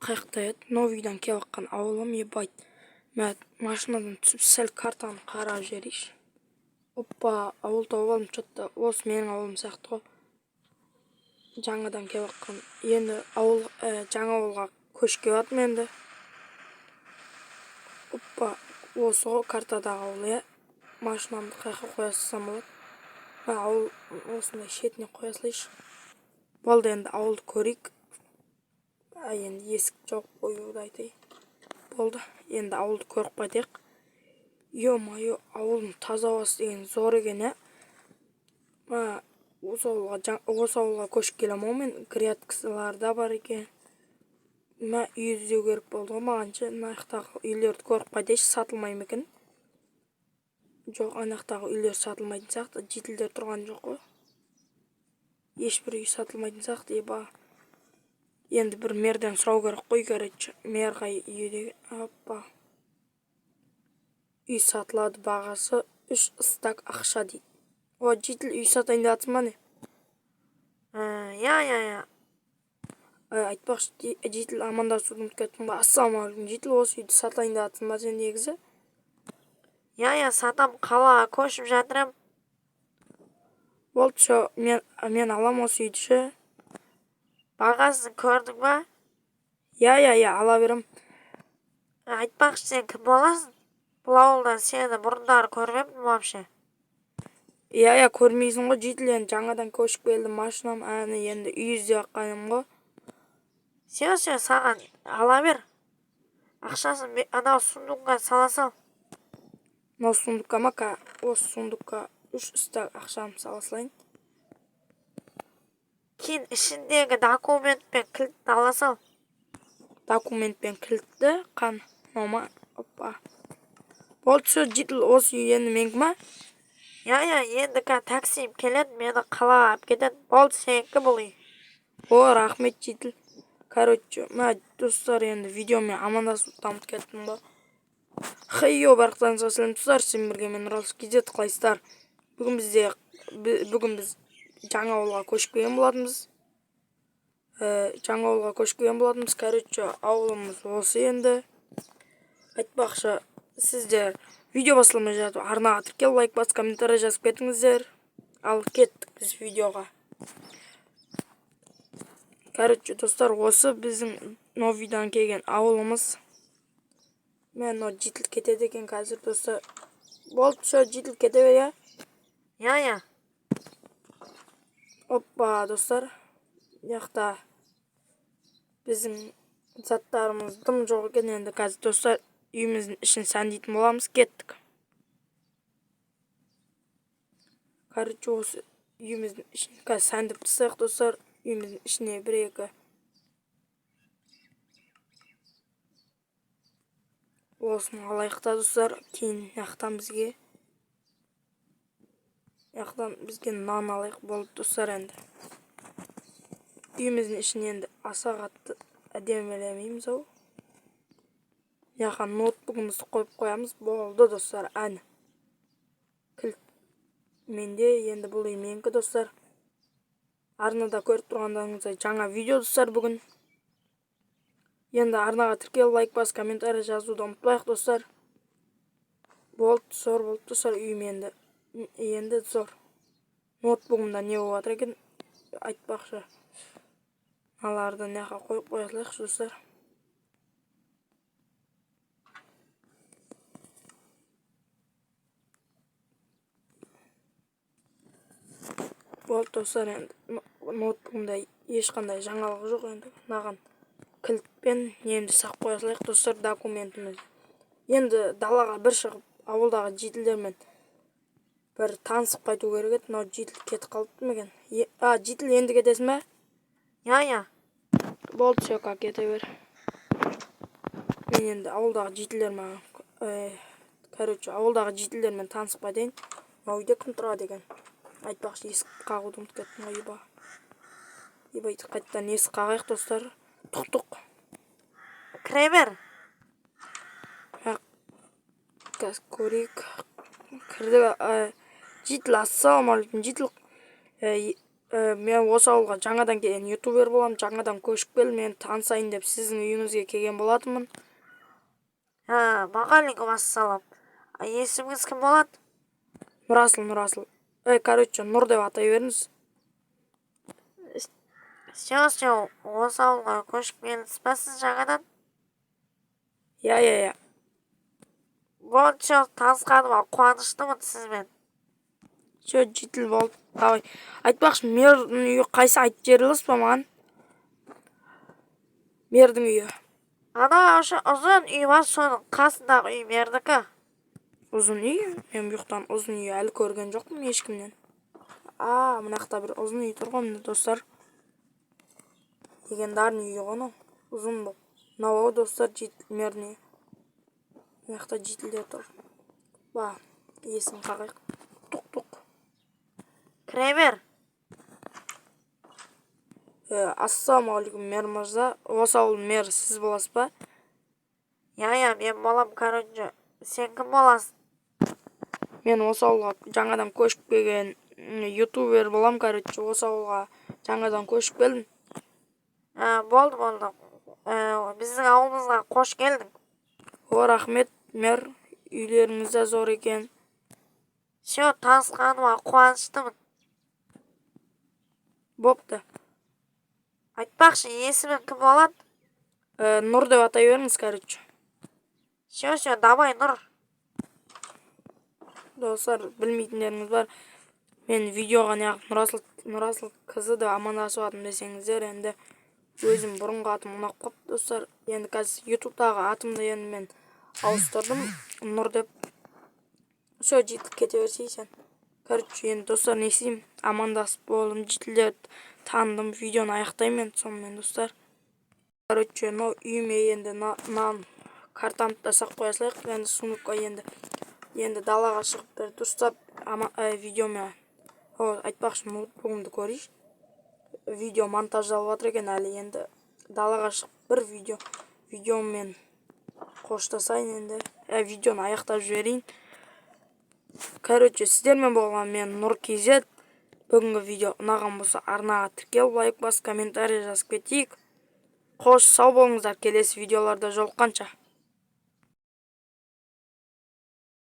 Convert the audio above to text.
Қаяқта еді? Новый дан келіп жатқан ауылым, ебать. Мә, машинадан түсіп сәл картаны қарап жіберейікші. Оппа, ауыл тауып алдым, че-то осы менің ауылым сияқты ғой. Жаңадан келіп жатқан. Енді ауыл, жаңа ауылға көшіп келіп жатырмын енді. Оппа, осы ғой картадағы ауыл, иә. Машинамды қаяққа қоя салсам болады? Мә, ауыл осындай шетіне қоя салайыншы. Болды, енді ауылды көрейік. Енді есік жауып қоюды айтайын. Болды, енді ауылды көріп қайтайық. Ё-моё, ауылдың таза ауасы деген зор екен, ә? Мә, осы ауылға көшіп келем ау мен. Грядкалар да бар екен. Мә, үй іздеу керек болды ғой маған ше. Мына жақтағы үйлерді көріп қайтайыншы, сатылмай ма екен? Жоқ, ана жақтағы үйлер сатылмайтын сияқты. Жительдер тұрған жоқ қой. Ешбір үй сатылмайтын сияқты, еба. Енді бір мэрден сұрау керек қой, короче. Мэр қай үй деген. Оппа. Үй сатылады, бағасы 3 стак ақша дейді. О, житель, үй сатайын деп жатсың ба не? Иә, иә, иә. Айтпақшы, житель, амандасуды ұмытып кеттім ғой. Ассалаумағалейкум, житель, осы үйді сатайын деп жатсың ба сен негізі? Иә, иә, сатам, қалаға көшіп жатырмын. Болды, всё, мен алам осы үйді ше. Бағасын көрдің ба? Иә, иә, иә, ала берем. Айтпақшы, сен кім боласың? Бұл ауылда сені бұрындары көрмеппін вообще. Иә, иә, көрмейсің ғой, житель, енді жаңадан көшіп келдім, машинам әні, енді үй іздеп жатқаным ғой. Всё, всё, саған ала бер. Ақшасын анау сундукқа сала сал. Мынау сундукқа ма? Осы сундукқа 3 стак ақшамды сала салайын. Кейін ішіндегі документ пен кілтті ала сал. Документ пен кілтті қан мынау ма? Оппа. Болды, всё, житель, осы үй енді менікі ма? Иә, иә, енді қазір таксим келеді, мені қалаға алып кетеді. Болды, сенікі бұл үй. О, рахмет, житель. Короче, мә, достар, енді видеомен амандасуды ұмытып кеттім ғой. Хейо, барлықтарыңызға сәлем, достар, сіздермен бірге мен Нұралы KZ, қалайсыздар? Бүгін біз жаңа ауылға көшіп келген болатынбыз. Жаңа ауылға көшіп келген болатынбыз. Короче, ауылымыз осы енді. Айтпақшы, сіздер видео басылмай жатып арнаға тіркеліп, лайк басып, комментарий жазып кетіңіздер. Ал кеттік біз видеоға. Короче, достар, осы біздің новый дан келген ауылымыз. Мә, мынау житель кетеді екен қазір, достар. Болды, всё, житель, кете бер, иә? Иә, иә. Оппа, достар. Мына жақта біздің заттарымыз дым жоқ екен. Енді қазір, достар, үйіміздің ішін сәндейтін боламыз. Кеттік. Короче, осы үйіміздің ішін қазір сәндеп тастайық, достар. Үйіміздің ішіне бір-екі осыны алайық та, достар. Кейін жақтан бізге нан алайық. Болды, достар, енді үйіміздің ішін енді аса қатты әдемілемейміз ау. Мына жаққа ноутбугімізді қойып қоямыз. Болды, достар, әні кілт менде. Енді бұл үй менікі, достар. Арнада көріп тұрғандарыңыздай жаңа видео, достар, бүгін. Енді арнаға тіркеліп, лайк басып, комментарий жазуды ұмытпайық, достар. Болды, зор болды, достар, үйім енді. Енді зор. Ноутбугымда не болып жатыр екен? Айтпақшы, мыналарды мына жаққа қойып қоя салайықшы, достар. Болды, достар, енді ноутбугымда ешқандай жаңалық жоқ енді. Мынаған кілтпен немді сақ қоя салайық, достар, документіміз. Енді далаға бір шығып, ауылдағы жительдермен бір танысып қайту керек еді. Мынау житель кетіп қалыпты ма екен? Житель, енді кетесің бе? Иә, иә. Болды, всё, как кете бер. Мен енді ауылдағы жительдермен, короче, ауылдағы жительдермен танысып қайтайын. Мынау үйде кім тұрады екен? Айтпақшы, есік қағуды ұмытып кеттім ғой, еба. Еба, қайтадан есік қағайық, достар. Тұқ-тұқ. Кіре бер. Қазір көрейік. Кірдік. Житель, ассалаумағалейкум, житель. Мен осы ауылға жаңадан келген ютубер боламын, жаңадан көшіп келдім. Мен танысайын деп сіздің үйіңізге келген болатынмын. Уағалейкум ассалам. Есіміңіз кім болады? Нұрасыл, Нұрасыл. Ей, короче, Нұр деп атай беріңіз. Все, все, осы ауылға көшіп келдіңіз ба сіз жаңадан? Иә. Болды, все, танысқаныма қуаныштымын сізбен. Все, житель болды, давай. Айтпақшы, мэрдің үйі қайсы, айтып жібере аласыз ба маған? Мэрдің үйі. Ана ошо ұзын үй бар, соның қасындағы үй мердікі. Ұзын үй? Мен бұл жақтан ұзын үй әлі көрген жоқпын ешкімнен. А, мына жақта бір ұзын үй тұр ғой, міне, достар. Легендарный үй ғой мынау, ұзын болып. Мынау ғой, достар, мэрдің үйі. Мына жақта жительдер тұр. Ба, есігін қағайық. Туқ, туқ. Кіре бер. Ассалаумағалейкум, мэр мырза. Осы ауылдың мэрі сіз боласыз ба? Иә, мен болам, короче. Сен кім боласың? Мен осы ауылға жаңадан көшіп келген ютубер болам, короче, осы ауылға жаңадан көшіп келдім. Болды, болды. Біздің ауылымызға қош келдің. О, рахмет, мэр. Үйлеріңіз де зор екен. Все, танысқаныма қуаныштымын. Бопты. Айтпақшы, есімің кім болады? Нұр деп атай беріңіз, короче. Все, все, давай, Нұр. Достар, білмейтіндеріңіз бар, мен видеоға неғып Нұрасыл, Нұрасыл қызы деп амандасып жатырмын десеңіздер, енді өзім бұрынғы атым ұнап қалыпты, достар. Енді қазір ютубтағы атымды енді мен ауыстырдым Нұр деп. Все, житель, кете берсей сен. Короче, енді, достар, не істеймін, амандасып болдым, жительдерді таныдым, видеоны аяқтаймын енді сонымен, достар. Короче, мынау үйіме енді нан картамды да салып қоя салайық енді сундукқа. Енді далаға шығып, бір дұрыстап видеома. О, айтпақшы, ноутбугымды көрейінші, видео монтаждалып жатыр екен әлі. Енді далаға шығып, бір видеоммен қоштасайын енді, видеоны аяқтап жіберейін. Короче, сіздермен болған мен, Нұр KZ. Бүгінгі видео ұнаған болса, арнаға тіркеліп, лайк басып, комментарий жазып кетейік. Қош, сау болыңыздар, келесі видеоларда жолыққанша.